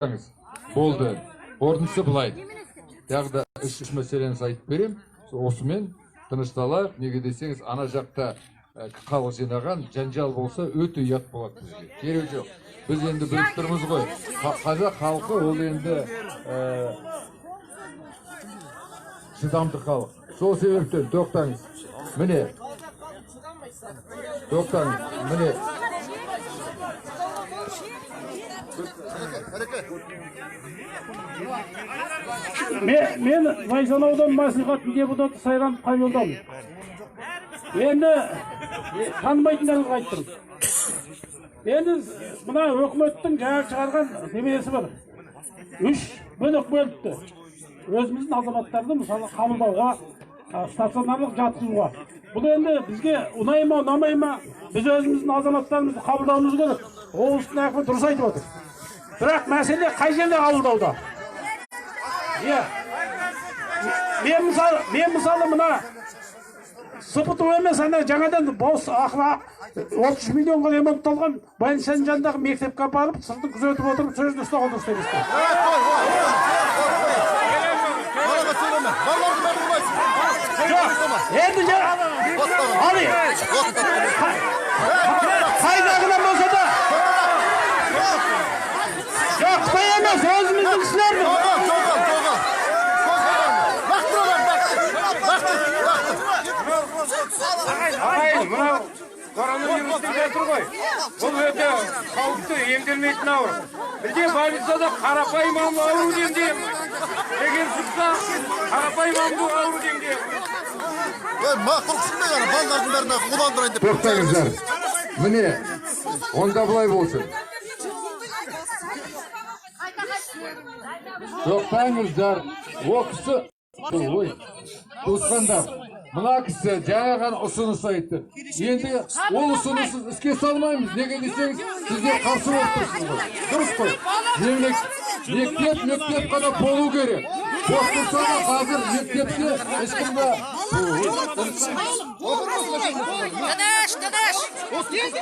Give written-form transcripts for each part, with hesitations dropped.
Тоқтаңыз. Болды. Қорытындысы былай. Тағы да үш мәселені айтып беремін. Осымен тынышталайық. Неге десеңіз, ана жақта халық жинаған жанжал болса, өте ұят болады бізге. Керегі жоқ. Біз енді біліп тұрмыз ғой. Қазақ халқы ол енді шыдамды халық. Сол себептен тоқтаңыз. Міне. Тоқтаңыз. Міне. Мен Зайсан ауданы мәслихатының депутаты Сайран Қайолдамын. Енді танымайтындарыңызға айтып тұрмын. Енді мына өкіметтің жаңа шығарған немесі бар. 3 бөлік бөліпті. Өзіміздің азаматтарды мысалы қабылдауға, стационарлық жатқызуға. Бұл енді бізге ұнай ма, ұнамай ма, біз өзіміздің азаматтарымызды қабылдауымыз керек. Облыстың әкімі дұрыс айтып отыр. Бірақ мәселе қай жерде қабылдауда? Иә. Мен мысалы мына СПТУ емес, ана жаңадан бос ақыры 33 миллионға ремонтталған больницаның жанындағы мектепке апарып, сыртын күзетіп отырып, сол жерде ұстаған дұрыс емес пе? Жоқ, енді қайдағынан болса да. Жоқ, Қытай емес, өзіміздің кісілер. Ағайын, мынау коронавирус деп жатыр ғой. Бұл өте қауіпті, емделмейтін ауру. Бізде больницада қарапайым ауру емдейміз. Егер шықса, қарапайым ауру емдейміз. Тоқтаңыздар. Міне, онда былай болсын. Тоқтаңыздар. О кісі, ой, туысқандар, мына кісі жаңа ғана ұсыныс айтты. Енді ол ұсынысын іске салмаймыз. Неге десеңіз, сіздер қарсы болып тұрсыз ғой. Дұрыс қой. Мектеп қана болу керек. Бос тұрса да қазір мектепте ешкім де Тыныш, тыныш.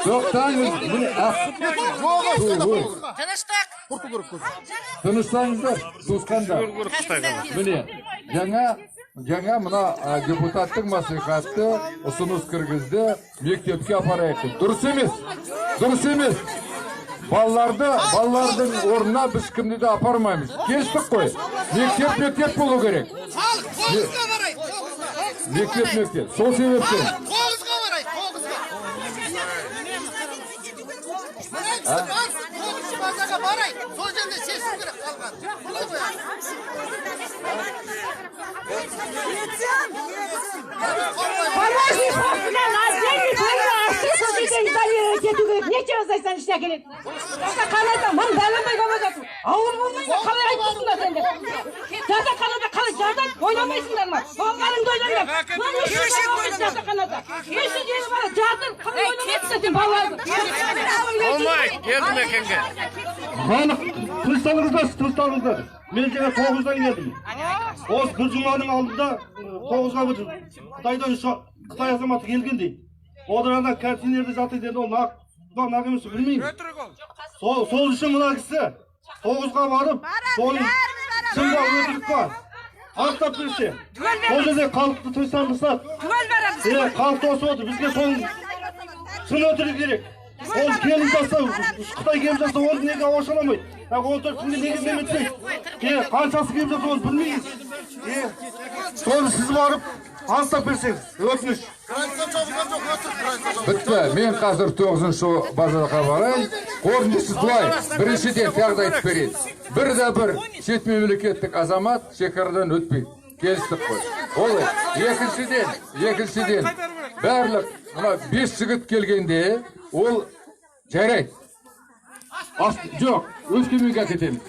Тоқтаңыз. Тыныштық. Тыныштаңыздар, туысқандар. Міне, жаңа мына депутаттың мәслихаты ұсыныс кіргізді, мектепке апарайық деп. Дұрыс емес. Дұрыс емес. Балалардың орнына біз кімді де апармаймыз. Келістік қой. Мектеп мектеп болу керек. Халық тоғызға барайық, тоғызға. Мектеп мектеп. Сол себептен. Тоғызға барайық, тоғызға. Тоғызыншы базаға барайық. Сол жерде шешу керек қалған. Кету керек. Не жазайсың ішіне әкеледі. Жатақханада мың бәленбай бала жатыр. Ауыр болмай ма? Қалай айтпайсыңдар сендер? Жатақханада қалай жатады? Ойламайсыңдар ма? Балаларыңды ойлаңдар. Жатақханада. 550 бала жатыр. Қалай ойламайсыңдар сен балаларды? Болмайды, елді мекенге. Халық, тынышталыңыздар, тынышталыңыздар. Мен жаңа 9-дан келдім. Осы бір жұманың алдында 9-ға бір Қытайдан Қытай азаматы келген дейді. Одан ана контейнерде жатыр деді, ол нақ емес білмеймін. Сол үшін мына кісі 9-ға барып, соның шын ба, өтірік па, анықтап берсе. Сол жерде халықты тыныштандырсақ, халық тосып отыр, бізге соның шын өтірік керек. Ол келіп жатса, Қытай келіп жатса, оны неге ауашаламайды? 14 күнде неге неметпейді? Қаншасы келіп жатса, оны білмейміз. Соны сіз барып анықтап берсеңіз, өтініш. Бітті. Мен қазір 9-шы базарға барайын. Қорытындысы былай. Біріншіден тағы да айтып берейін. Бір де бір шет мемлекеттік азамат шекарадан өтпейді. Келістік қой. Ол екіншіден барлық мына 5 жігіт келгенде ол жарайды. Жоқ, Өскеменге әкетеміз.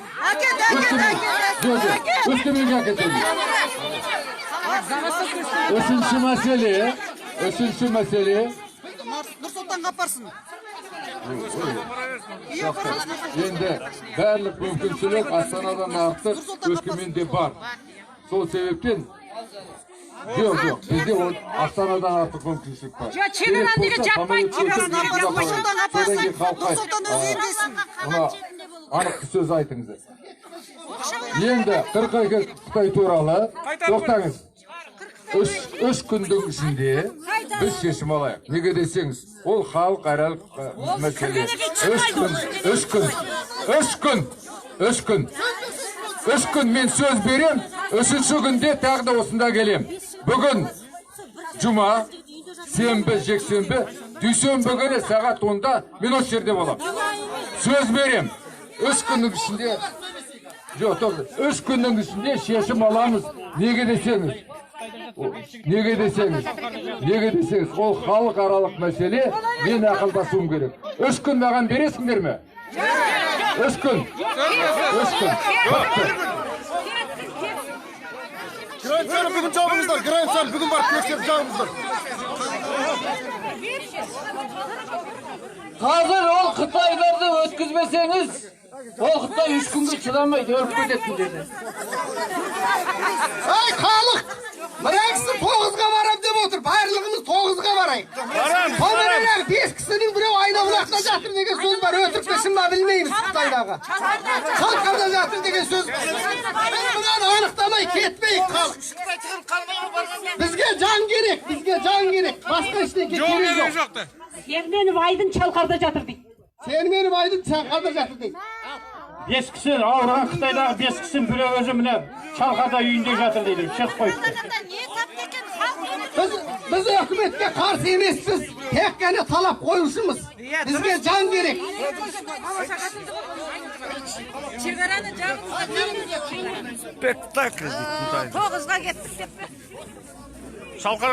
Өскеменге әкетеміз. Үшінші мәселе. Нұрсұлтанға апарсын. Енді барлық мүмкіншілік Астанадан артық Өскеменде бар. Сол себептен жоқ, бізде Астанадан артық мүмкіншілік бар. Жоқ, шекараны неге жаппайды? Содан кейін халыққа Нұрсұлтан өзі емдесін. мына Анық сөз айтыңыздар. Енді 42 Қытай туралы тоқтаңыз. Үш күндің ішінде біз шешім алайық. Неге десеңіз, ол халықаралық мәселе. 3 күн, 3 күн, 3 күн, 3 күн, 3 күн мен сөз берем, үшінші күнде тағы да осында келем. Бүгін жұма, сенбі, жексенбі, дүйсенбі күні сағат 10-да мен осы жерде боламын. Сөз берем. 3 күннің ішінде, жоқ, тоқта, 3 күннің ішінде шешім аламыз. Неге десеңіз, ол халықаралық мәселе, мен ақылдасуым керек. 3 күн маған бересіңдер ме? 3 күн. 3 күн. Бітті. Границаны бүгін жабыңыздар, границаны бүгін барып тексеріп жабыңыздар. Қазір ол қытайларды өткізбесеңіз, ол қытай 3 күнге шыдамайды, өліп кетеді деді. Ай, халық! Мына кісі 9-ға барам деп отыр. Барлығымыз 9-ға барайық. Сонымен бес кісінің біреу Айнабұлақта жатыр деген сөз бар. Өтірік пе, шын ба, білмейміз Қытайдағы. Шалқарда жатыр деген сөз бар. Біз мынаны анықтамай кетпейік, халық. Бізге жан керек, бізге жан керек. Басқа ештеңе керек жоқ. Серменов Айдын Шалқарда жатыр дейді. Серменов Айдын Шалқарда жатыр дейді. Бес кісі ауырған, Қытайдағы бес кісінің біреуі өзі міне Шалқарда үйінде жатыр дейді, шығып қойыпты. Біз үкіметке қарсы емеспіз. Тек қана талап қоюшымыз. Бізге жан керек. Шекараны жабыңыздар. Спектакль дейді. 9-ға кеттік деп. Шалқар.